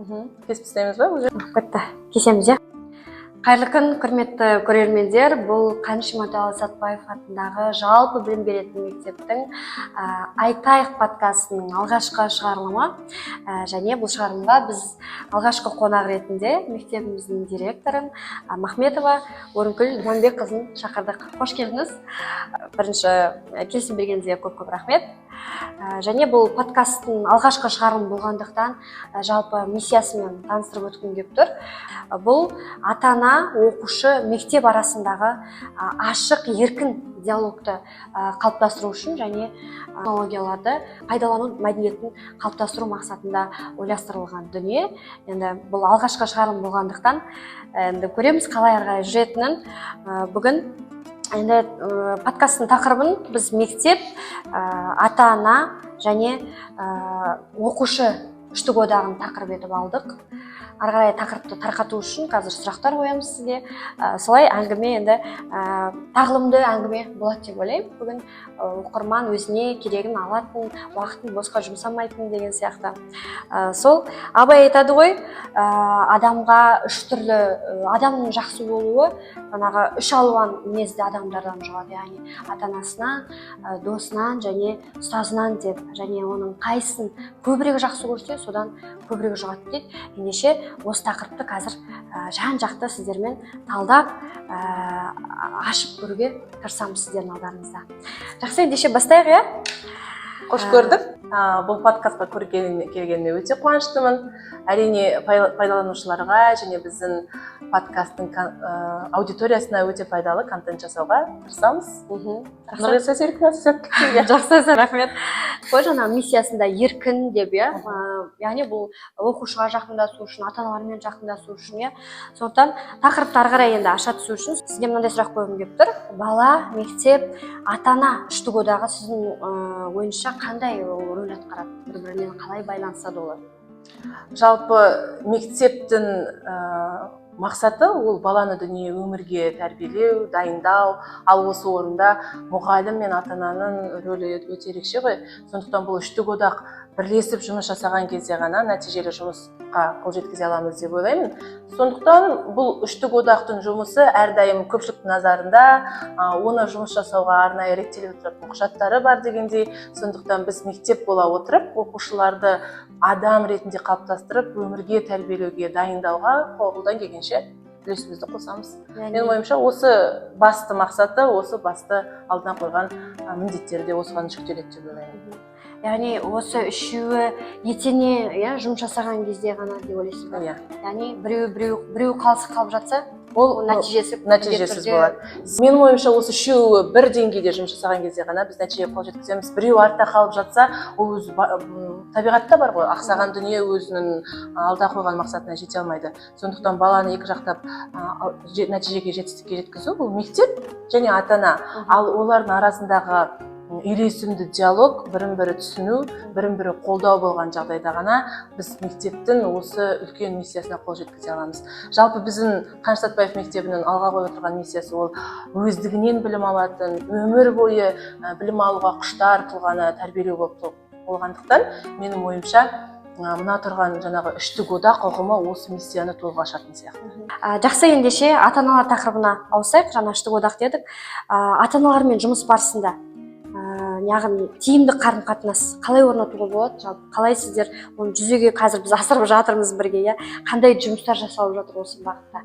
Кесіп тастаймыз ба уже? Бітті, кесеміз, иә. Қайырлы күн, құрметті көрермендер! Бұл Қаныш Имантайұлы Сәтбаев атындағы жалпы білім беретін мектептің «Айтайық» подкастының алғашқы шығарылымы. Және бұл шығарылымға біз алғашқы қонақ ретінде мектебіміздің директорын Махметова Орынкүл Думанбекқызын шақырдық. Қош келдіңіз! Бірінші келісім бергеніңізге көп көп рахмет. Және бұл подкасттың алғашқы шығарылымы болғандықтан, жалпы миссиясымен таныстырып өткім келіп тұр. Бұл ата ана, оқушы, мектеп арасындағы ашық, еркін диалогты қалыптастыру үшін және технологияларды пайдалану мәдениетін қалыптастыру мақсатында ойластырылған дүние. Енді бұл алғашқы шығарылым болғандықтан, енді көреміз қалай ары қарай жүретінін. Бүгін енді подкасттың тақырыбын біз мектеп, ата ана және оқушы үштік одағын тақырып етіп алдық. Ары қарай тақырыпты тарқату үшін қазір сұрақтар қоямыз сізге. Солай әңгіме енді тағылымды әңгіме болады деп ойлаймын. Бүгін оқырман өзіне керегін алатын, уақытын босқа жұмсамайтын деген сияқты. Сол Абай айтады ғой, адамға үш түрлі, адамның жақсы болуы жаңағы үш алуан мінезді адамдардан жұғады, яғни ата анасынан, досынан және ұстазынан деп, және оның қайсысын көбірек жақсы көрсе, содан көбірек жұғады дейді. Ендеше осы тақырыпты қазір жан жақты сіздермен талдап, ашып көруге тырысамыз сіздердің алдарыңызда. Жақсы, ендеше бастайық, иә? Қош көрдік! Бұл подкастқа келгеніме өте қуаныштымын. Әрине, пайдаланушыларға және біздің подкасттың аудиториясына өте пайдалы контент жасауға тырысамыз. Нұрғиса Серікқызы. Жақсы, рахмет. Қой, жаңа миссиясында еркін деп, иә. Яғни бұл оқушыға жақындасу үшін, ата аналармен жақындасу үшін, иә. Сондықтан тақырыпты ары қарай енді аша түсу үшін сізге мынандай сұрақ қойғым келіп тұр: бала, мектеп, ата ана үштік одағы сіздің ойыңызша қандай рөл атқарады, бір бірімен қалай байланысады олар? Жалпы мектептің мақсаты ол баланы дүние, өмірге тәрбиелеу, дайындау. Ал осы орында мұғалім мен ата ананың рөлі өте ерекше ғой. Сондықтан бұл үштік одақ бірлесіп жұмыс жасаған кезде ғана нәтижелі жұмысқа қол жеткізе аламыз деп ойлаймын. Сондықтан бұл үштік одақтың жұмысы әрдайым көпшіліктің назарында, оны жұмыс жасауға арнайы реттеліп тұратын құжаттары бар дегендей. Сондықтан біз мектеп бола отырып, оқушыларды адам ретінде қалыптастырып, өмірге тәрбиелеуге, дайындауға қолдан келгенше үлесімізді қосамыз. Менің ойымша, осы басты мақсаты, осы басты алдына қойған міндеттері де осыған жүктеледі деп ойлаймын. Яғни осы үшеуі етене, иә, жұмыс жасаған кезде ғана деп ойлайсыз ба? Иә. Яғни біреу қалыс қалып жатса, ол ол нәтижесі нәтижесіз міндетті түрде- болады. Менің ойымша, осы үшеуі бір деңгейде жұмыс жасаған кезде ғана біз нәтижеге қол жеткіземіз. Біреу артта қалып жатса, ол өзі табиғатта бар ғой, ақсаған дүние өзінің алда қойған мақсатына жете алмайды. Сондықтан баланы екі жақтап нәтижеге, жетістікке жеткізу бұл мектеп және ата ана. Ал олардың арасындағы үйлесімді диалог, бірін бірі түсіну, бірін бірі қолдау болған жағдайда ғана біз мектептің осы үлкен миссиясына қол жеткізе аламыз. Жалпы біздің Қаныш Сәтбаев мектебінің алға қойып отырған миссиясы ол өздігінен білім алатын, өмір бойы білім алуға құштар тұлғаны тәрбиелеу болып болғандықтан, менің ойымша, мына тұрған жаңағы үштік одақ ұғымы осы миссияны толық ашатын сияқты. Жақсы, ендеше ата аналар тақырыбына ауысайық. Жаңа үштік одақ дедік. Ата аналармен жұмыс барысында яғни тиімді қарым қатынас қалай орнатуға болады? Жалпы қалай сіздер оны жүзеге қазір біз асырып жатырмыз бірге, иә? Қандай жұмыстар жасалып жатыр осы бағытта,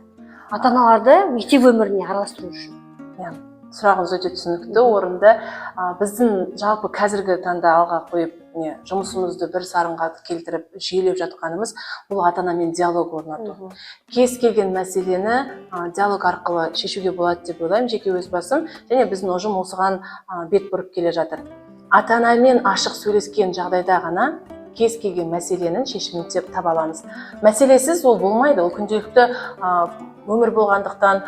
ата аналарды мектеп өміріне араластыру үшін? Иә, сұрағыңыз өте түсінікті, орынды. Біздің жалпы қазіргі таңда алға қойып, не жұмысымызды бір сарынға келтіріп, жүйелеп жатқанымыз бұл ата анамен диалог орнату. Кез келген мәселені диалог арқылы шешуге болады деп ойлаймын жеке өз басым, және біздің ұжым осыған бет бұрып келе жатыр. Ата анамен ашық сөйлескен жағдайда ғана кез келген мәселенің шешімін таба аламыз. Мәселесіз ол болмайды, ол күнделікті өмір болғандықтан,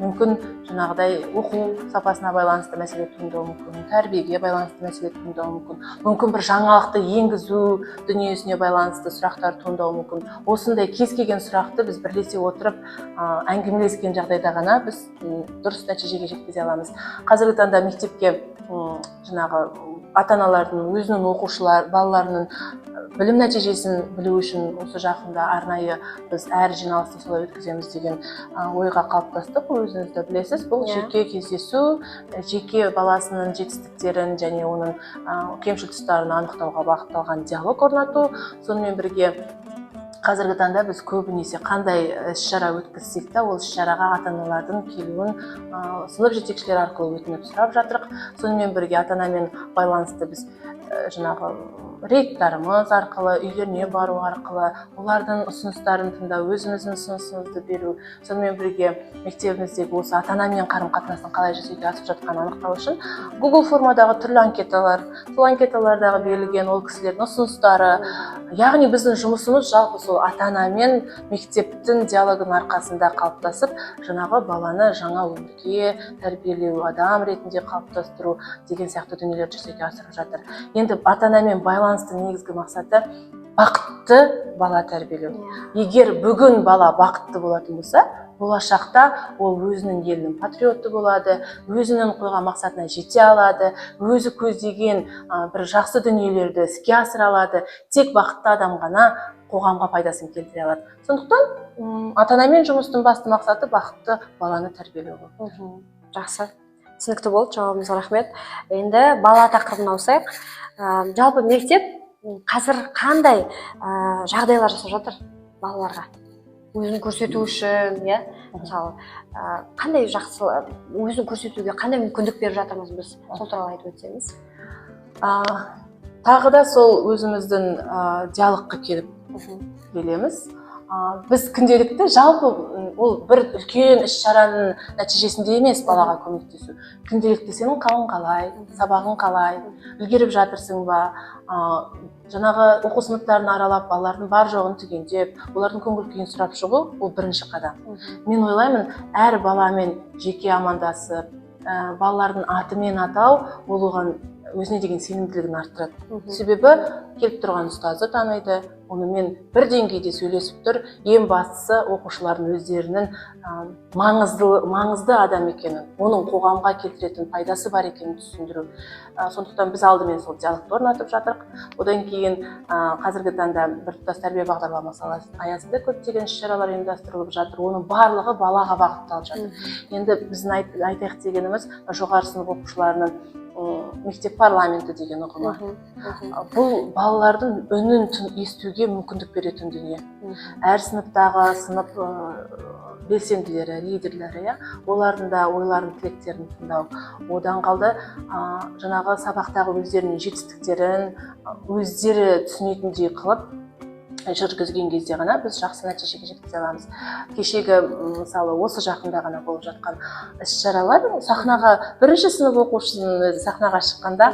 мүмкін жаңағыдай оқу сапасына байланысты мәселе туындауы мүмкін, тәрбиеге байланысты мәселе туындауы мүмкін, мүмкін бір жаңалықты енгізу дүниесіне байланысты сұрақтар туындауы мүмкін. Осындай кез келген сұрақты біз бірлесе отырып, әңгімелескен жағдайда ғана біз дұрыс нәтижеге жеткізе аламыз. Қазіргі таңда мектепке Жаңағы ата аналардың өзінің оқушылар балаларының білім нәтижесін білу үшін осы жақында арнайы біз әр жиналысты солай өткіземіз деген ойға қалыптастық. Өзіңіз де білесіз, бұл жеке кездесу, жеке баласының жетістіктерін және оның кемшіл тұстарын анықтауға бағытталған диалог орнату. Сонымен бірге қазіргі таңда біз көбінесе қандай іс шара өткізсек те, ол іс шараға ата аналардың келуін сынып жетекшілері арқылы өтініп сұрап жатырық. Сонымен бірге ата анамен байланысты біз жаңағы рейдтарымыз арқылы, үйлеріне бару арқылы олардың ұсыныстарын тыңдау, өзіміздің ұсынысымызды беру, сонымен бірге мектебіміздегі осы ата анамен қарым қатынастың қалай жүзеге асып жатқанын анықтау үшін Google формадағы түрлі анкеталар, сол анкеталардағы берілген ол кісілердің ұсыныстары, яғни біздің жұмысымыз жалпы сол ата ана мен мектептің диалогының арқасында қалыптасып, жаңағы баланы жаңа өмірге тәрбиелеу, адам ретінде қалыптастыру деген сияқты дүниелерді жүзеге асырып жатыр. Енді ата анамен байланыстың негізгі мақсаты — бақытты бала тәрбиелеу. Егер бүгін бала бақытты болатын болса, болашақта ол өзінің елінің патриоты болады, өзінің қойған мақсатына жете алады, өзі көздеген бір жақсы дүниелерді іске асыра алады. Тек бақытты адам ғана қоғамға пайдасын келтіре алады. Сондықтан ата анамен жұмыстың басты мақсаты — бақытты баланы тәрбиелеу болып. Жақсы, түсінікті болды жауабыңызға, рахмет. Енді бала тақырыбына ауысайық. Жалпы мектеп қазір қандай жағдайлар жасап жатыр балаларға өзін көрсету үшін, иә? Мысалы, қандай жақсы, өзін көрсетуге қандай мүмкіндік беріп жатырмыз біз, сол туралы айтып өтсеңіз. Тағы да сол өзіміздің диалогқа келіп келеміз. Біз күнделікті жалпы ол бір үлкен іс шараның нәтижесінде емес, балаға көмектесу күнделікті: сенің қалың қалай, сабағың қалай, үлгеріп жатырсың ба, жаңағы оқу сыныптарын аралап, балалардың бар жоғын түгендеп, олардың көңіл күйін сұрап шығу — ол бірінші қадам. Мен ойлаймын, әр баламен жеке амандасып, балалардың атымен атау ол оған өзіне деген сенімділігін арттырады. Себебі келіп тұрған ұстазы таниды, онымен бір деңгейде сөйлесіп тұр. Ең бастысы — оқушылардың өздерінің маңызды адам екенін, оның қоғамға келтіретін пайдасы бар екенін түсіндіру. Сондықтан біз алдымен сол диалогты орнатып жатырық. Одан кейін қазіргі таңда біртұтас тәрбие бағдарламасы аясында көптеген іс шаралар ұйымдастырылып жатыр. Оның барлығы балаға бағытталып жатыр. Енді біздің айтайық дегеніміз — жоғары сынып оқушыларының мектеп парламенті деген ұғымы. Бұл балалардың үнін естуге мүмкіндік беретін дүние. Әр сыныптағы сынып белсенділері, лидерлері, иә, олардың да ойларын, тілектерін тыңдау. Одан қалды жаңағы сабақтағы өздерінің жетістіктерін өздері түсінетіндей қылып жүргізген кезде ғана біз жақсы нәтижеге жеткізе аламыз. Кешегі мысалы, осы жақында ғана болып жатқан іс шаралар, сахнаға бірінші сынып оқушысының өзі сахнаға шыққанда,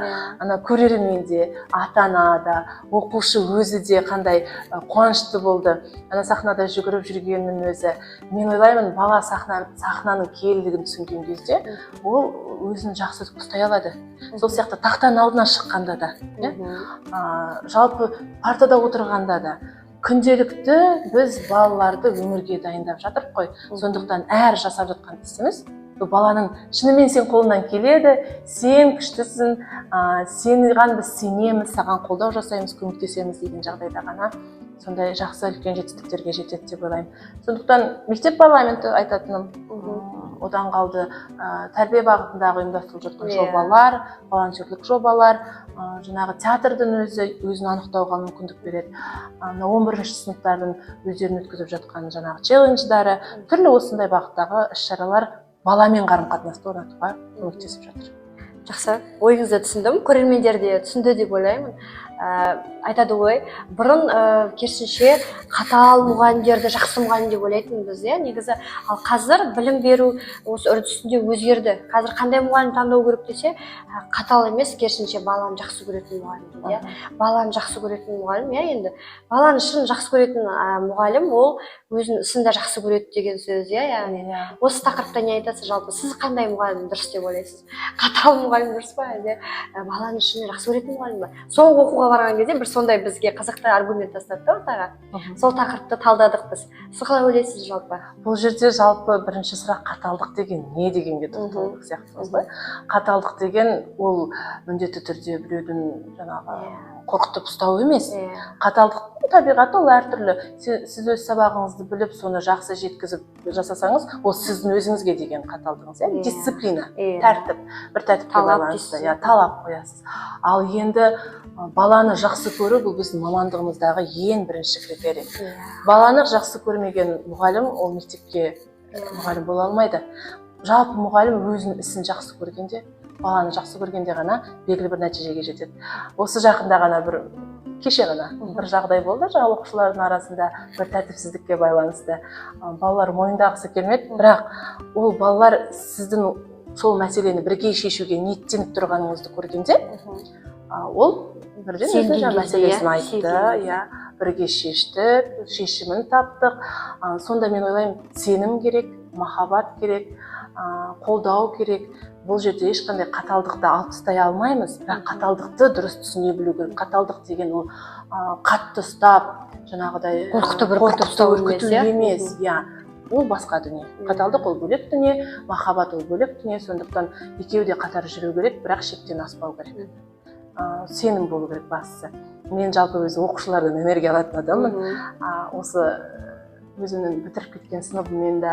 ана көрермен де, ата ана да, оқушы өзі де қандай қуанышты болды ана сахнада жүгіріп жүргенінің өзі. Мен ойлаймын, бала сахнаның киелілігін түсінген кезде ол өзін жақсы ұстай алады. Сол сияқты тақтаның алдына шыққанда да, иә? Жалпы партада отырғанда да күнделікті біз балаларды өмірге дайындап жатырмық қой. Сондықтан әр жасап жатқан ісіміз бұл баланың шынымен сен қолыңнан келеді, сен күштісің, саған біз сенеміз, саған қолдау жасаймыз, көмектесеміз деген жағдайда ғана сондай жақсы үлкен жетістіктерге жетеді деп ойлаймын. Сондықтан мектеп парламенті айтатыным. Одан қалды тәрбие бағытындағы ұйымдастырылып жатқан жобалар, волонтерлік жобалар, жаңағы театрдың өзі өзін анықтауға мүмкіндік береді. Мына 11-ші сыныптардың өздерін өткізіп жатқан жаңағы челлендждары, түрлі осындай бағыттағы іс шаралар баламен қарым қатынасты орнатуға көмектесіп жатыр. Жақсы, ойыңызды түсіндім, көрермендер де түсінді деп ойлаймын. Айтады ғой, бұрын керісінше қатал мұғалімдерді жақсы мұғалім деп ойлайтынбыз, иә, негізі. Ал қазір білім беру осы үрдісінде өзгерді. Қазір қандай мұғалім таңдау керек десе, қатал емес, керісінше баланы жақсы көретін мұғалім дейді, иә. Баланы жақсы көретін мұғалім, иә. Енді баланы шын жақсы көретін мұғалім ол өзінің ісін де жақсы көреді деген сөз, иә. Яғни осы тақырыпта не айтасыз? Жалпы сіз қандай мұғалім дұрыс деп ойлайсыз? Қатал мұғалім дұрыс па, әлде баланы шынымен жақсы көретін мұғалім ба? Соңғы оқуға психологқа барған кезде бір сондай бізге қызықты аргумент тастады да ортаға. Сол тақырыпты талдадық біз. Сіз қалай ойлайсыз жалпы? Бұл жерде жалпы бірінші сұрақ қаталдық деген не дегенге тоқталдық сияқтымыз ғой. Қаталдық деген ол міндетті түрде біреудің жаңағы қорқытып ұстау емес. Қаталдықтың табиғаты ол әртүрлі. Сіз өз сабағыңызды біліп, соны жақсы жеткізіп жасасаңыз, ол сіздің өзіңізге деген қаталдығыңыз, иә. Дисциплина, тәртіп, бір тәртіпке Талап байланысты. дейсіз. Иә, талап қоясыз. Ал енді баланы жақсы көру — бұл біздің мамандығымыздағы ең бірінші критерий. Баланы жақсы көрмеген мұғалім ол мектепке мұғалім бола алмайды. Жалпы мұғалім өзінің ісін жақсы көргенде, баланы жақсы көргенде ғана белгілі бір нәтижеге жетеді. Осы жақында ғана, бір кеше ғана бір жағдай болды. Жаңа оқушылардың арасында бір тәртіпсіздікке байланысты балалар мойындағысы келмеді, бірақ ол балалар сіздің сол мәселені бірге шешуге ниеттеніп тұрғаныңызды көргенде, ол бірден Сенген өзінің жаңа кезде, мәселесін иә? айтты. Сенген кезде. Иә, бірге шештік, шешімін таптық. Сонда мен ойлаймын, сенім керек, махаббат керек, қолдау керек. Бұл жерде ешқандай қаталдықты алып тастай алмаймыз, бірақ қаталдықты дұрыс түсіне білу керек. Қаталдық деген ол қатты ұстап, жаңағыдай Қорқытып, үркітіп қорқытып, ұстау емес, үркіту иә? емес, иә, ол басқа дүние. Қаталдық ол бөлек дүние, махаббат ол бөлек дүние. Сондықтан екеуі де қатар жүру керек, бірақ шектен аспау керек. Сенім болу керек бастысы. Мен жалпы өзі оқушылардан энергия алатын адаммын. Осы өзімнің бітіріп кеткен сыныбыммен де,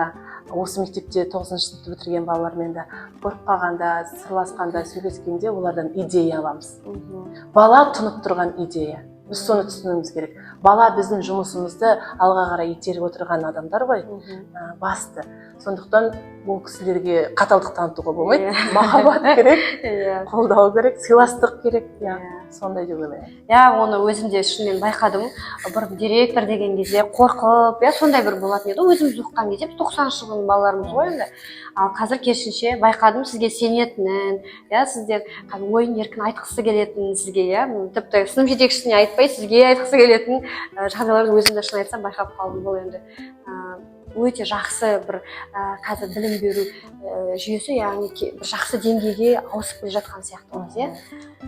осы мектепте тоғызыншы сыныпты бітірген балалармен де көріп қалғанда, сырласқанда, сөйлескенде олардан идея аламыз. Бала тұнып тұрған идея, біз соны түсінуіміз керек. Бала біздің жұмысымызды алға қарай итеріп отырған адамдар ғой, басты. Сондықтан ол кісілерге қаталдық танытуға болмайды. Махаббат керек, қолдау керек, сыйластық керек, иә. Сондай деп ойлаймын. Иә, оны өзім де шынымен байқадым. Бір директор деген кезде қорқып, иә, сондай бір болатын еді ғой өзіміз оқыған кезде. Біз 90-шы жылдың балаларымыз ғой енді. Ал қазір керісінше байқадым, сізге сенетінін, иә, сіздер кәдімгі ойын еркін айтқысы келетінін сізге, иә, тіпті сынып жетекшісіне айтпай, сізге айтқысы келетін жағдайларды өзім де, шын айтсам, байқап қалдым. Бұл енді өте жақсы бір қазір білім беру жүйесі, яғни бір жақсы деңгейге ауысып келе жатқан сияқтымыз, иә.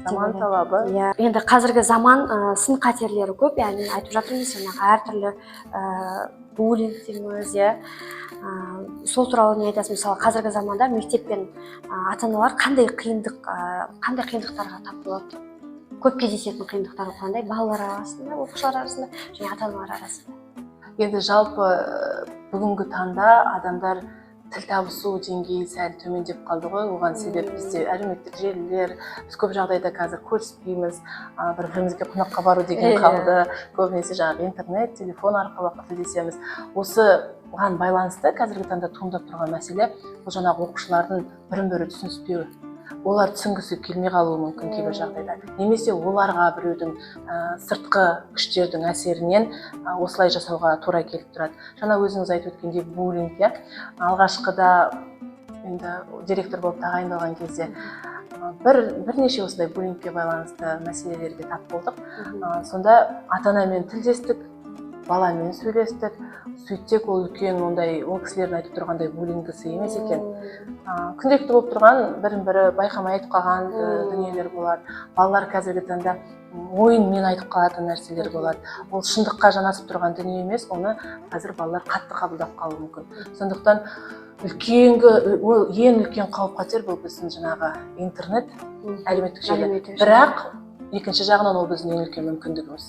Заман талабы. Иә, енді қазіргі заман сын қатерлері көп, яғни айтып жатырмыз, жаңағы әртүрлі буллинг дейміз, иә. Сол туралы не айтасыз? Мысалы, қазіргі заманда мектеп пен ата аналар қандай қиындықтарға тап болады? Көп кездесетін қиындықтар қандай балалар арасында, оқушылар арасында және ата аналар арасында? Енді жалпы бүгінгі таңда адамдар тіл табысу деңгейі сәл төмендеп қалды ғой. Оған себеп бізде әлеуметтік желілер. Біз көп жағдайда қазір көріспейміз, бір бірімізге қонаққа бару деген қалды. Көбінесе жаңағы интернет, телефон арқылы тілдесеміз. Осыған байланысты қазіргі таңда туындап тұрған мәселе бұл жаңағы оқушылардың бірін бірі түсініспеуі. Олар түсінгісі келмей қалуы мүмкін кейбір жағдайда немесе оларға біреудің сыртқы күштердің әсерінен осылай жасауға тура келіп тұрады. Жаңа өзіңіз айтып өткендей, буллинг, иә. Алғашқыда енді директор болып тағайындалған кезде бірнеше осындай буллингке байланысты мәселелерге тап болдық. Сонда ата анамен тілдестік, баламен сөйлестік. Сөйтсек, ол үлкен ондай, ол кісілердің айтып тұрғандай буллингісі емес екен. Күнделікті болып тұрған, бірін бірі байқамай айтып қалған дүниелер болады. Балалар қазіргі таңда ойынмен айтып қалатын нәрселер болады. Ол шындыққа жанасып тұрған дүние емес, оны қазір балалар қатты қабылдап қалуы мүмкін. Сондықтан үлкенгі, ол ең үлкен қауіп қатер бұл біздің жаңағы интернет, әлеуметтік желі. Әлеуметтік желі. Бірақ екінші жағынан ол біздің ең үлкен мүмкіндігіміз.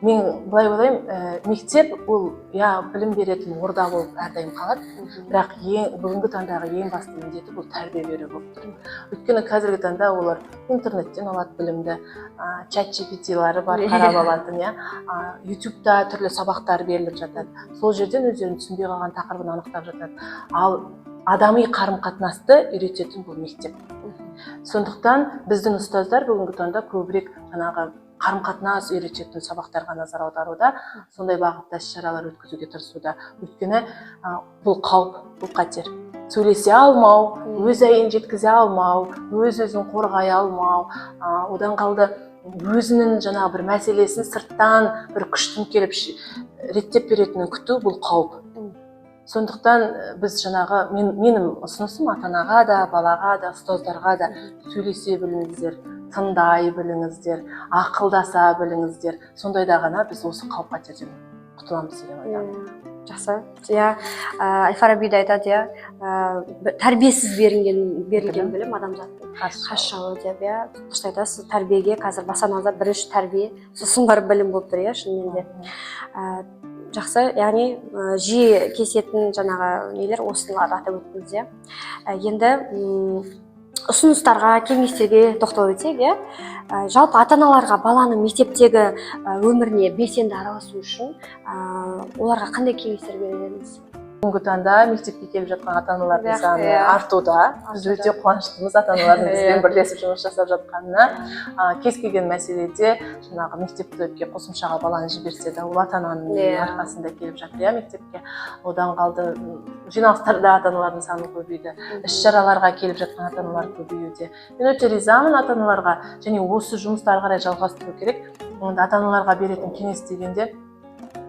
Мен былай ойлаймын, мектеп ол, иә, білім беретін орда болып әрдайым қалады, бірақ ең бүгінгі таңдағы ең басты міндеті бұл тәрбие беру болып тұр. Өйткені қазіргі таңда олар интернеттен алады білімді, чат GPT-лары бар, қарап алатын, иә, ютубта түрлі сабақтар беріліп жатады, сол жерден өздерінің түсінбей қалған тақырыбын анықтап жатады. Ал адами қарым қатынасты үйрететін бұл мектеп. Сондықтан біздің ұстаздар бүгінгі таңда көбірек жаңағы қарым қатынас үйрететін сабақтарға назар аударуда, сондай бағытта іс шаралар өткізуге тырысуда. Өйткені бұл қауіп, бұл қатер: сөйлесе алмау, өз ойын жеткізе алмау, өз өзін қорғай алмау, одан қалды өзінің жаңағы бір мәселесін сырттан бір күштің келіп реттеп беретінін күту — бұл қауіп. Сондықтан біз жаңағы менің ұсынысым ата анаға да, балаға да, ұстаздарға да: сөйлесе біліңіздер. Тыңдай біліңіздер, ақылдаса біліңіздер. Сондайда ғана біз осы қауіп қатерден құтыламыз деген ойдамын. Иә, жақсы, иә. Әл Фараби де айтады, иә, тәрбиесіз берілген білім адамзаттың хас хас жауы деп, иә. Дұрыс айтасыз, тәрбиеге қазір баса назар, бірінші тәрбие, сосын барып білім болып тұр, иә, шынымен де. Жақсы, яғни жиі кездесетін жаңағы нелер осыларды атап өттіңіз, иә. Енді ұсыныстарға, кеңестерге тоқталып өтсек, иә. Жалпы ата аналарға баланың мектептегі өміріне белсенді араласу үшін оларға қандай кеңестер берер едіңіз? Бүгінгі таңда мектепке келіп жатқан ата аналардың саны артуда. Біз Артуда. өте қуаныштымыз ата аналардың бізбен бірлесіп жұмыс жасап жатқанына. Кез келген мәселеде жаңағы мектепке қосымшаға баланы жіберсе де, ол ата ананың арқасында келіп жатыр, иә, мектепке. Одан қалды, жиналыстарда ата аналардың саны көбейді, іс шараларға келіп жатқан ата аналар көбеюде. Мен өте ризамын ата аналарға және осы жұмысты ары қарай жалғастыру керек. Енді ата аналарға беретін кеңес дегенде,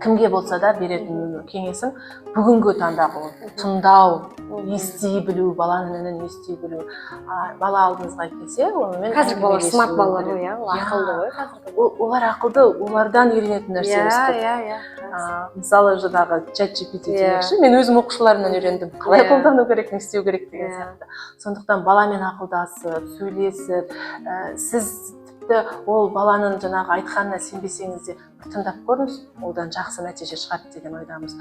кімге болса да беретін кеңесім бүгінгі таңдағы ол тыңдау, ести білу, баланың үнін ести білу. Бала алдыңызға келсе, онымен Қазіргі балалар әңгімелесу смарт балалар керек. ғой, иә, ол Иә. ақылды ғой қазіргі. Олар ақылды, олардан үйренетін нәрсеміз көп. иә иә Мысалы, жаңағы ChatGPT демекші, мен өзім оқушыларымнан үйрендім қалай қолдану керек, не істеу керек деген сияқты. Сондықтан баламен ақылдасып, сөйлесіп, сіз тіпті ол баланың жаңағы айтқанына сенбесеңіз де, бір тыңдап көріңіз, одан жақсы нәтиже шығады деген ойдамыз.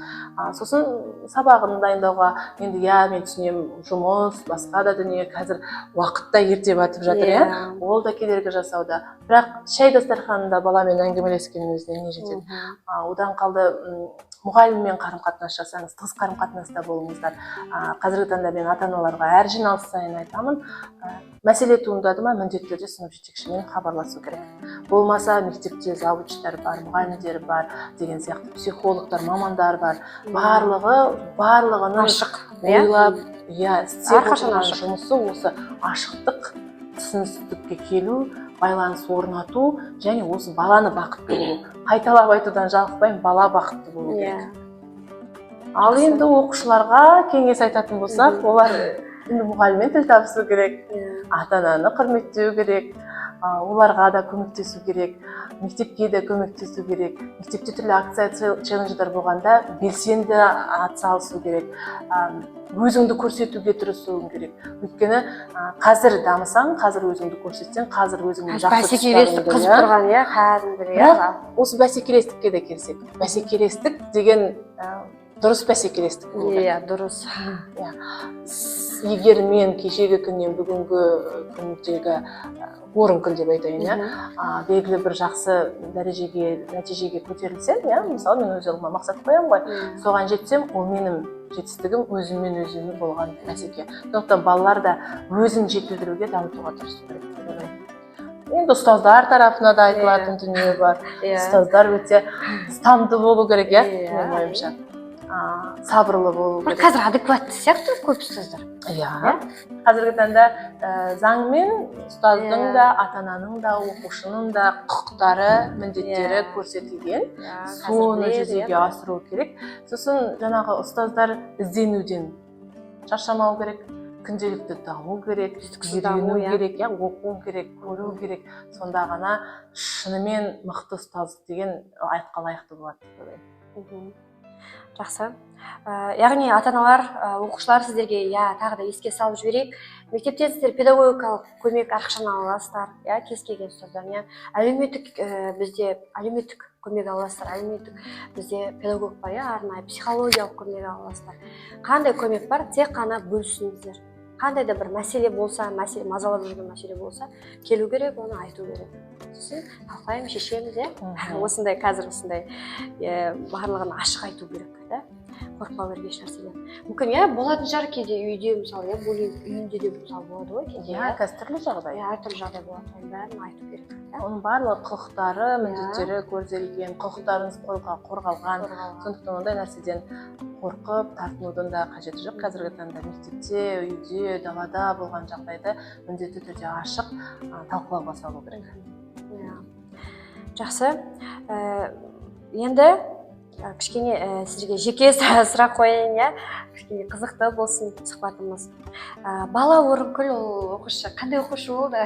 Сосын сабағын дайындауға енді, иә, мен түсінемін, жұмыс, басқа да дүние, қазір уақыт та ерте батып жатыр, иә, ол да кедергі жасауда, бірақ шай дастарханында баламен әңгімелескеннің өзіне не жетеді? Одан қалды, мұғаліммен қарым қатынас жасаңыз, тығыз қарым қатынаста болыңыздар. Қазіргі таңда мен ата аналарға әр жиналыс сайын айтамын, мәселе туындады ма, міндетті түрде сынып жетекшімен хабарласу керек. Болмаса мектепте завучтар бар, мұғалімдер бар деген сияқты, психологтар, мамандар бар, барлығының Ашық, иә? ойлап, иә, істеп Әрқашан отырған ашық. жұмысы осы ашықтық, түсіністікке келу, байланыс орнату және осы баланы бақытты болу. Қайталап айтудан жалықпаймын, бала бақытты болу керек. Ал енді оқушыларға кеңес айтатын болсақ, олар енді мұғаліммен тіл табысу керек, ата ананы құрметтеу керек, оларға да көмектесу керек, мектепке де көмектесу керек. Мектепте түрлі акция, челлендждер болғанда белсенді атсалысу керек, өзіңді көрсетуге тырысуың керек. Өйткені қазір дамысаң, қазір өзіңді көрсетсең, қазір өзіңнің жақсы Бәсекелестік тұстарыңды, қызып иә. тұрған, иә, кәдімгідей, Бірақ иә. осы бәсекелестікке де келсек, бәсекелестік деген дұрыс бәсекелестік болу керек. Иә, дұрыс. Егер мен кешегі күннен бүгінгі күндегі орын күн деп айтайын, иә, белгілі бір жақсы дәрежеге, нәтижеге көтерілсем, иә, мысалы, мен өз алдыма мақсат қоямын ғой, соған жетсем, ол менің жетістігім, өзіммен өзіме болған бәсеке. Сондықтан балалар да өзін жетілдіруге, дамытуға тырысу керек деп ойлаймын. Енді ұстаздар тарапына да айтылатын дүние бар. Ұстаздар өте ұстамды болу керек, иә, менің ойымша, сабырлы болу Бірақ керек. қазір адекватты сияқты көп ұстаздар. Иә, қазіргі таңда заңмен ұстаздың да, ата ананың да, оқушының да құқықтары, міндеттері көрсетілген. Қазір Соны біледі, жүзеге асыру керек. Сосын жаңағы ұстаздар ізденуден шаршамау керек, күнделікті даму керек, Үздіксіз даму, үйрену иә. керек, иә, оқу керек, көру керек. Сонда ғана шынымен мықты ұстаз деген атқа лайықты болады деп ойлаймын. Жақсы. Яғни ата аналар, оқушылар, сіздерге, иә, тағы да еске салып жіберейік: мектепте сіздер педагогикалық көмек әрқашан ала аласыздар, иә, кез келген ұстаздан, иә, әлеуметтік, бізде әлеуметтік көмек ала аласыздар, әлеуметтік бізде педагог бар, иә, арнайы психологиялық көмек ала аласыздар. Қандай көмек бар, тек қана бөлісіңіздер. Қандай да бір мәселе болса, мәселе мазалап жүрген мәселе болса, келу керек, оны айту керек, сосын талқылаймыз, шешеміз, иә. Осындай қазір осындай барлығын ашық айту керек да, қорықпау керек еш нәрседен. Мүмкін, иә, болатын шығар кейде үйде, мысалы, иә, буллинг үйінде де, мысалы, болады ғой кейде. Иә, қазір түрлі жағдай. Иә, әртүрлі жағдай болады, оның бәрін айту керек иә. Оның барлығы құқықтары, міндеттері көзделген, құқықтарыңыз қорғалған. Қорғалған. Сондықтан ондай нәрседен қорқып тартынудың да қажеті жоқ. Қазіргі таңда мектепте, үйде, далада болған жағдайды міндетті түрде ашық талқылауға салу керек. Иә, жақсы. Енді Кішкене сізге жеке сұрақ қояйын, иә, кішкене қызықты болсын сұхбатымыз. Бала Орынкүл, ол оқушы қандай оқушы болды?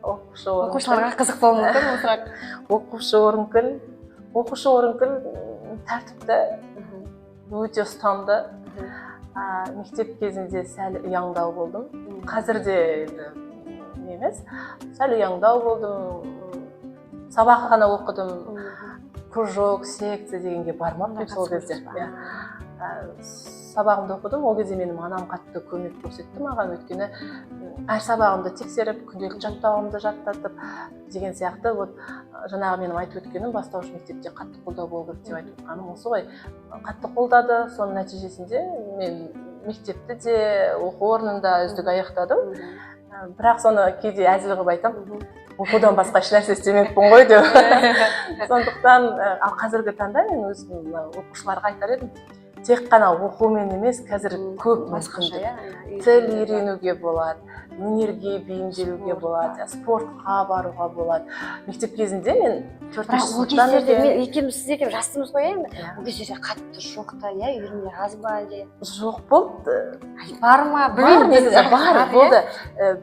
Оқушы Орынкүл. Оқушыларға қызық болуы мүмкін бұл сұрақ. Оқушы Орынкүл тәртіпті, өте ұстамды. Мектеп кезінде сәл ұяңдау болдым, қазір де енді не емес, сәл ұяңдау болдым. Сабақ ғана оқыдым, кружок, секция дегенге бармаппын сол кезде, иә. Сабағымды оқыдым. Ол кезде менің анам қатты көмек көрсетті маған, өйткені әр сабағымды тексеріп, күнделікті жаттауымды жаттатып деген сияқты. Вот жаңағы менің айтып өткенім, бастауыш мектепте қатты қолдау болу керек деп айтып отқаным осы ғой. Қатты қолдады, соның нәтижесінде мен мектепті де, оқу орнын да үздік аяқтадым. Бірақ соны кейде әзіл қылып айтамын, оқудан басқа ешнәрсе істемеппін ғой деп. Сондықтан ал қазіргі таңда мен өзім мына оқушыларға айтар едім, тек қана оқумен емес, қазір көп Басқаша, мүмкіндік. Иә. Тіл үйренуге болады, өнерге бейімделуге Спорт. болады, спортқа баруға болады. Мектеп кезінде мен Бірақ төртінші ол сыныптан кездерде үлкен- мен екеуміз, сіз екеуміз жаспыз ғой енді. Иә. Ол кездерде қатты жоқ та, иә, үйірмелер аз ба әлде? Жоқ болды. Ай, бар ма? Бар. Білмеймін. Негізі бар. Иә? Болды.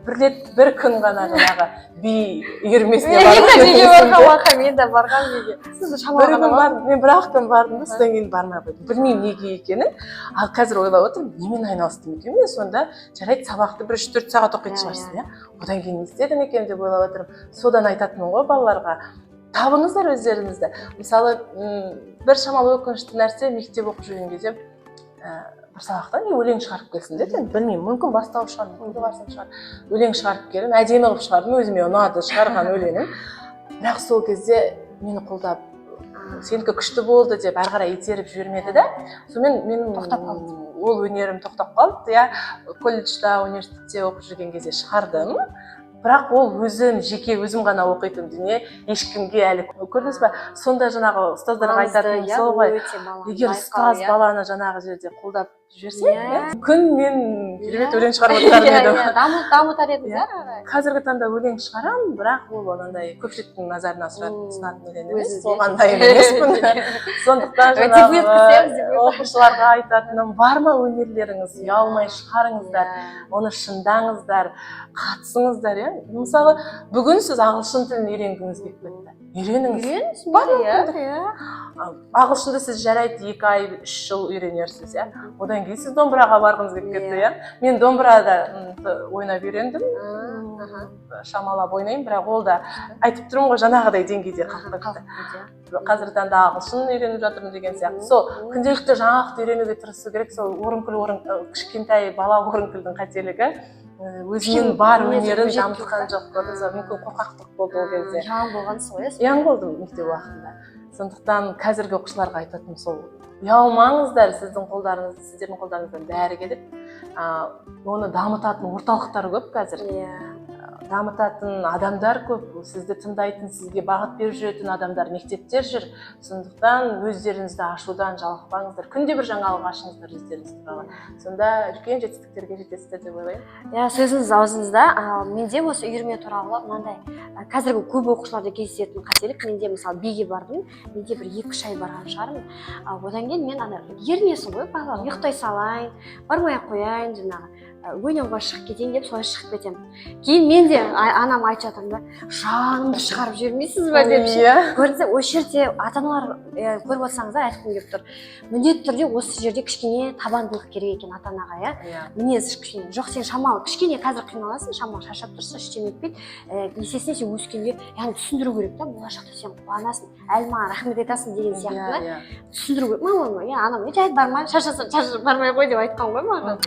Бір рет, бір күн ғана жаңағы би үйірмесіне Мен де бардым. биге барғанмын, аха, мен де барғанмын биге. Сіз шамалы Бір ғана күн ма? бардым мен, бір ақ күн бардым да, содан кейін бармай қойдым. Білмеймін неге екенін. Ал қазір ойлап отырмын, немен айналыстым екен мен сонда? Жарайды, сабақты бір 3-4 сағат оқитын шығарсың, иә, одан кейін не істедім екен деп ойлап отырмын. Содан айтатынмын ғой балаларға: табыңыздар өздеріңізді. Мысалы, бір шамалы өкінішті нәрсе, мектеп оқып жүрген кезде бір сабақтан не өлең шығарып келсін деді. Енді білмеймін, мүмкін бастауыш шығар, мүмкін жоғары сынып шығар. Өлең шығарып келдім, әдемі қылып шығардым, өзіме ұнады шығарған өлеңім. Бірақ сол кезде мені қолдап, сенікі күшті болды деп әрі қарай итеріп жібермеді да. Сонымен менің Тоқтап қалды. Ол өнерім тоқтап қалды, иә. Колледжда, университетте оқып жүрген кезде шығардым, бірақ ол өзім жеке өзім ғана оқитын дүние, ешкімге әлі, көрдіңіз ба? Сонда жаңағы ұстаздарға Маңызды, айтатыным иә, сол ғой. Өте баланы Егер байқау, ұстаз иә. баланы жаңағы жерде қолдап жіберсе, Иә. иә, күн мен керемет өлең шығарып отырар едім. Иә, дамытар едіңіз, Иә. иә, ары қарай. Қазіргі таңда өлең шығарамын, бірақ ол анандай көпшіліктің назарына ұсынатын өлең емес. Өзіңізге. Соған дайын емеспін. Сондықтан Дебют жаңағы қылсаңыз, дебют. оқушыларға айтатыным: бар ма өнерлеріңіз, ұялмай шығарыңыздар, оны шыңдаңыздар, қатысыңыздар, иә. Мысалы, бүгін сіз ағылшын тілін үйренгіңіз келіп кетті, үйреніңіз. Үйреніңіз. Бар Иә, мүмкіндік. иә. Ағылшынды сіз, жарайды, 2 ай, 3 жыл үйренерсіз, иә, одан кейін сіз домбыраға барғыңыз келіп кетті, иә. Мен домбырада ойнап үйрендім, шамалап ойнаймын, бірақ ол да, айтып тұрмын ғой, жаңағыдай деңгейде қалып Қалып кетті. кетті, иә. Қазіргі таңда ағылшын үйреніп жатырмын деген сияқты. Сол күнделікті жаңалықты үйренуге тырысу керек. Сол Орынкүл, орын кішкентай бала Орынкүлдің қателігі өзінің бар Мінезі өнерін өжеттік дамытқан па? жоқ, көрдіңіз ба? Мүмкін, қорқақтық болды ол кезде. Ұяң болғансыз ғой, иә? Ұяң болдым мектеп уақытында. Сондықтан қазіргі оқушыларға айтатыным сол: ұялмаңыздар, сіздің қолдарыңыз сіздердің қолдарыңыздан бәрі келеді. Оны дамытатын орталықтар көп қазір, дамытатын адамдар көп, сізді тыңдайтын, сізге бағыт беріп жүретін адамдар мектептер жүр. Сондықтан өздеріңізді ашудан жалықпаңыздар, күнде бір жаңалық ашыңыздар өздеріңіз туралы, сонда үлкен жетістіктерге жетесіздер деп ойлаймын. Иә, сөзіңіз аузыңызда. Ал менде осы үйірме туралы мынандай, қазіргі көп оқушыларда кездесетін қателік. Менде, мысалы, биге бардым, менде бір 2-3 ай барған шығармын. Одан кейін мен ана ерінесің ғой, балалар, ұйықтай салайын, бармай ақ қояйын, жаңағы ойнауға шығып кетейін деп, солай шығып кетемін. Кейін мен де анама айтып жатырмын да, жанымды шығарып жібермейсіз ба деп ше. Көрдіңіз бе, осы жерде ата аналар көріп отырсаңыздар, айтқым келіп тұр, міндетті түрде осы жерде кішкене табандылық керек екен ата анаға, иә. Мінез кішкене жоқ, сен шамалы кішкене қазір қиналасың, шамалы шаршап тұрсың, ештеңе етпейді. Есесіне сен өскенде, яғни түсіндіру керек та, болашақта сен қуанасың, әлі маған рахмет айтасың деген сияқты да. Түсіндіру керек. Мама, иә, анам: «Е, жарайды, барма, шаршасаң, шаршап бармай қой», — деп айтқан ғой маған.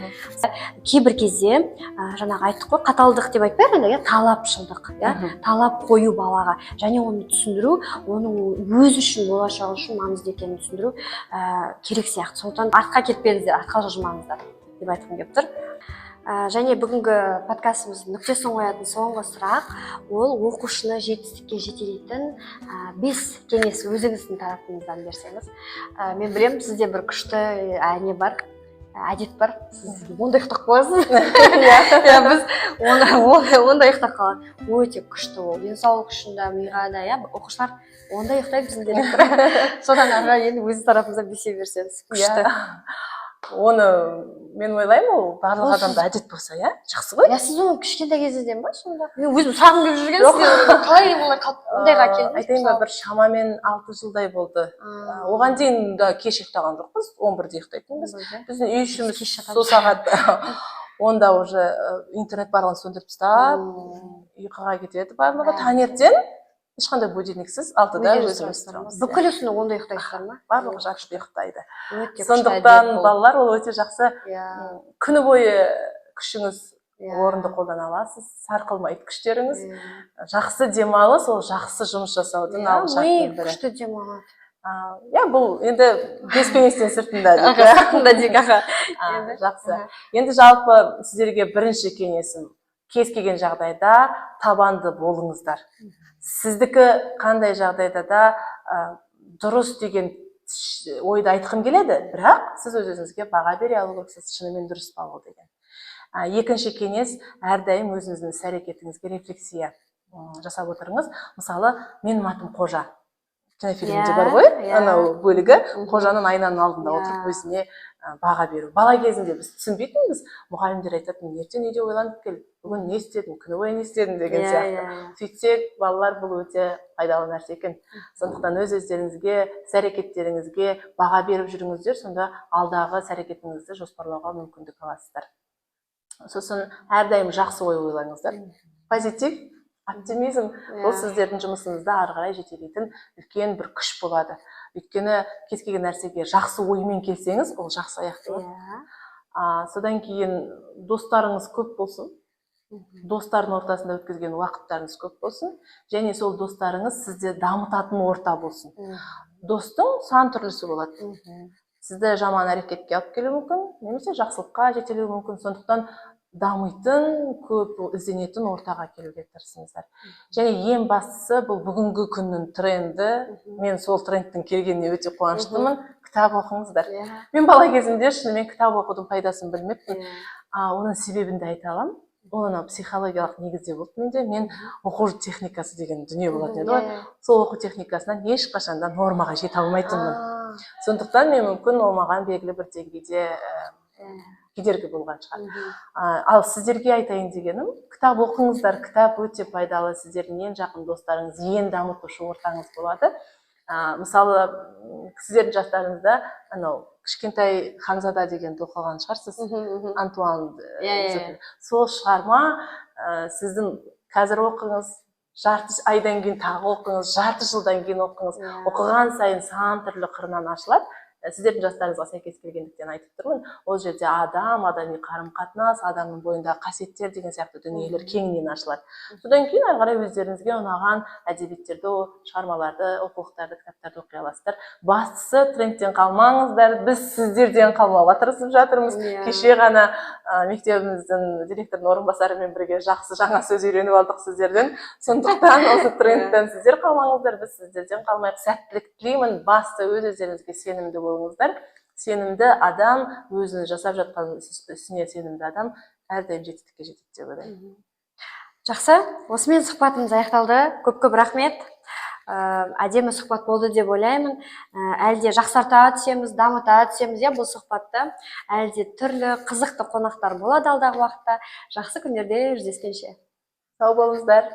Кейбір кезде жаңағы айттық қой, қаталдық деп айтпайық енді, иә, талапшылдық, иә, талап қою балаға және оны түсіндіру, оның өзі үшін, болашағы үшін маңызды екенін түсіндіру керек сияқты. Сондықтан артқа кетпеңіздер, артқа жылжымаңыздар деп айтқым келіп тұр. Және бүгінгі подкастымыздың нүктесін қоятын соңғы сұрақ: ол оқушыны жетістікке жетелейтін бес кеңес өзіңіздің тарапыңыздан берсеңіз. Мен білемін, сізде бір күшті не бар. Әдет бар, сіз 10-да ұйықтап қаласыз. Иә, біз оны 10-да ұйықтап қалады. Өте күшті ол денсаулық үшін де, миға да. Иә, оқушылар 10-да ұйықтайды біздің директор. Содан ары қарай енді өз тарапымыздан бесе берсеңіз, күшті. Иә. Оны мен ойлаймын, ол барлық Ол адамда әдет болса, иә, жақсы ғой. Иә, сіз оны кішкентай кезден ба сонда? Мен өзім сұрағым келіп жүрген. Жоқ. Сізден оны қалай олай ондайға келдіңіз? Айтайын ба, бір шамамен 6 жылдай болды. Оған дейін да кеш ұйықтаған жоқпыз, 11-де ұйықтайтынбыз. Біздің үй ішіміз Кеш жатамыз. сол сағат 10-да уже интернет барлығын сөндіріп тастап, ұйқыға кетеді барлығы. Таңертең ешқандай будильниксіз 6-да өзіміз тұрамыз. Бүкіл үстіне 10-да ұйықтайсыздар ма? Барлығы жатып ұйықтайды. Өте күшті Сондықтан әдет бұл. балалар, ол өте жақсы. Күні бойы күшіңіз орынды қолдана аласыз, сарқылмайды күштеріңіз. Жақсы демалыс ол жақсы жұмыс жасаудың алғы Ми шартының бірі. күшті демалады. Иә, бұл енді бес кеңестен сыртында дейік, Аха, иә. сыртында дейік, аха. Енді? Жақсы. Енді жалпы сіздерге бірінші кеңесім: кез келген жағдайда табанды болыңыздар. Сіздікі қандай жағдайда да дұрыс деген ойды айтқым келеді, бірақ сіз өз өзіңізге баға бере алу керексіз, шынымен дұрыс па ол деген. Екінші кеңес: әрдайым өзіңіздің іс әрекетіңізге рефлексия жасап отырыңыз. Мысалы, «Менің атым Қожа» кинофильмде бар ғой, анау бөлігі, қожаның айнаның алдында отырып өзіне баға беру. Бала кезінде біз түсінбейтінбіз, мұғалімдер айтатын: «Ертең үйде ойланып кел, бүгін не істедің, күні бойы не істедің» деген сияқты. иә, иә. Сөйтсек, балалар, бұл өте пайдалы нәрсе екен. Сондықтан өз өздеріңізге, іс әрекеттеріңізге баға беріп жүріңіздер, сонда алдағы іс әрекетіңізді жоспарлауға мүмкіндік аласыздар. Сосын әрдайым жақсы ой ойлаңыздар, позитив, оптимизм. Бұл сіздердің жұмысыңызды ары қарай жетелейтін үлкен бір күш болады, өйткені кез келген нәрсеге жақсы оймен келсеңіз, ол жақсы аяқталады. Содан кейін достарыңыз көп болсын, достардың ортасында өткізген уақыттарыңыз көп болсын және сол достарыңыз сізді дамытатын орта болсын. Достың сан түрлісі болады: сізді жаман әрекетке алып келуі мүмкін немесе жақсылыққа жетелеуі мүмкін. Сондықтан дамитын, көп ізденетін ортаға келуге тырысыңыздар. Және ең бастысы, бұл бүгінгі күннің тренді, мен сол трендтің келгеніне өте қуаныштымын: кітап оқыңыздар. Мен бала кезімде шынымен кітап оқудың пайдасын білмеппін. Оның себебін де айта аламын. Ол анау психологиялық негізде болды менде. Мен оқу техникасы деген дүние болатын еді ғой, сол оқу техникасынан ешқашан да нормаға жете алмайтынмын. Сондықтан мен, мүмкін, ол маған белгілі бір деңгейде кедергі болған шығар. Ал сіздерге айтайын дегенім: кітап оқыңыздар. Кітап өте пайдалы, сіздердің ең жақын достарыңыз, ең дамытушы ортаңыз болады. Мысалы, сіздердің жастарыңызда анау «Кішкентай ханзада» дегенді оқыған шығарсыз, Антуан Иә, иә, Экзюпери. Сол шығарма, сіздің қазір оқыңыз, жарты айдан кейін тағы оқыңыз, жарты жылдан кейін оқыңыз, оқыған сайын сан түрлі қырынан ашылады. Сіздердің жастарыңызға сәйкес келгендіктен айтып тұрмын. Ол жерде адам, адами қарым қатынас, адамның бойындағы қасиеттер деген сияқты дүниелер кеңінен ашылады. Содан кейін ары қарай өздеріңізге ұнаған әдебиеттерді, шығармаларды, оқулықтарды, кітаптарды оқи аласыздар. Бастысы, трендтен қалмаңыздар. Біз сіздерден қалмауға тырысып жатырмыз. Кеше ғана мектебіміздің директорының орынбасарымен бірге жақсы жаңа сөз үйреніп алдық сіздерден. Сондықтан осы трендтен сіздер қалмаңыздар, біз сіздерден қалмайық. Сәттілік тілеймін. Басты, өз өздеріңізге сенімді болыңыздар. Сенімді адам, өзінің жасап жатқан ісіне сенімді адам әрдайым жетістікке жетеді деп ойлаймын. Жақсы, осымен сұхбатымыз аяқталды. Көп көп рахмет. Әдемі сұхбат болды деп ойлаймын. Әлі де жақсарта түсеміз, дамыта түсеміз, иә, бұл сұхбатты. Әлі де түрлі қызықты қонақтар болады алдағы уақытта. Жақсы күндерде жүздескенше. Сау болыңыздар.